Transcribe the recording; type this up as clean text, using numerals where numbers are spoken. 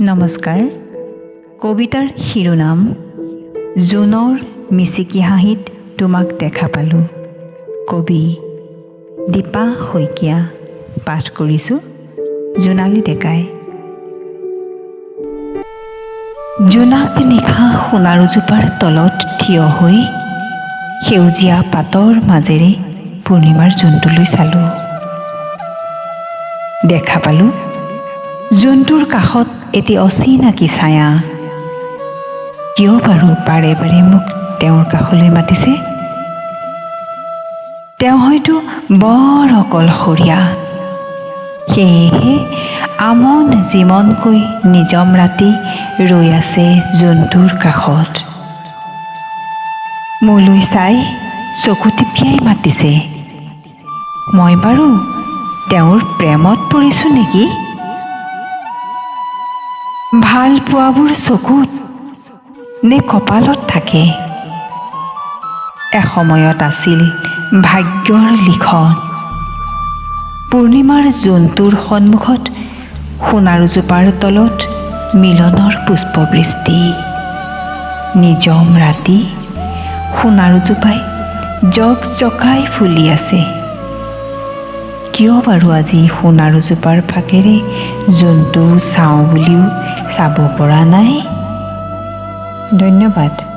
নমস্কাৰ। কবিতাৰ শিৰোনাম জোনৰ মিচিকি হাঁহিত তোমাক দেখা পালোঁ। কবি দীপা শইকীয়া। পাঠ কৰিছোঁ জোনালী ডেকাই। জোনাক নিশা সোণাৰুজোপাৰ তলত থিয় হৈ সেউজীয়া পাতৰ মাজেৰে পূৰ্ণিমাৰ জোনটোলৈ চালোঁ। দেখা পালোঁ জোনটোৰ কাষত এটি অচিনাকি ছায়া। কিয় বাৰু বাৰে বাৰে মোক তেওঁৰ কাষলৈ মাতিছে? তেওঁ হয়তো বৰ অকলশৰীয়া, সেয়েহে আমন জিমনকৈ নিজম ৰাতি ৰৈ আছে জোনটোৰ কাষত। মোলৈ চাই চকু টিপিয়াই মাতিছে। মই বাৰু তেওঁৰ প্ৰেমত পৰিছোঁ নেকি? ভাল পোৱাবোৰ চকুত নে কপালত থাকে? এসময়ত আছিল ভাগ্যৰ লিখন। পূৰ্ণিমাৰ জোনটোৰ সন্মুখত সোণাৰুজোপাৰ তলত মিলনৰ পুষ্পবৃষ্টি। নিজম ৰাতি সোণাৰুজোপাই জক জকাই ফুলি আছে। কিয় বাৰু আজি সোণাৰুজোপাৰ ফাঁকেৰে জোনটো চাওঁ বুলিও চাব পৰা নাই? ধন্যবাদ।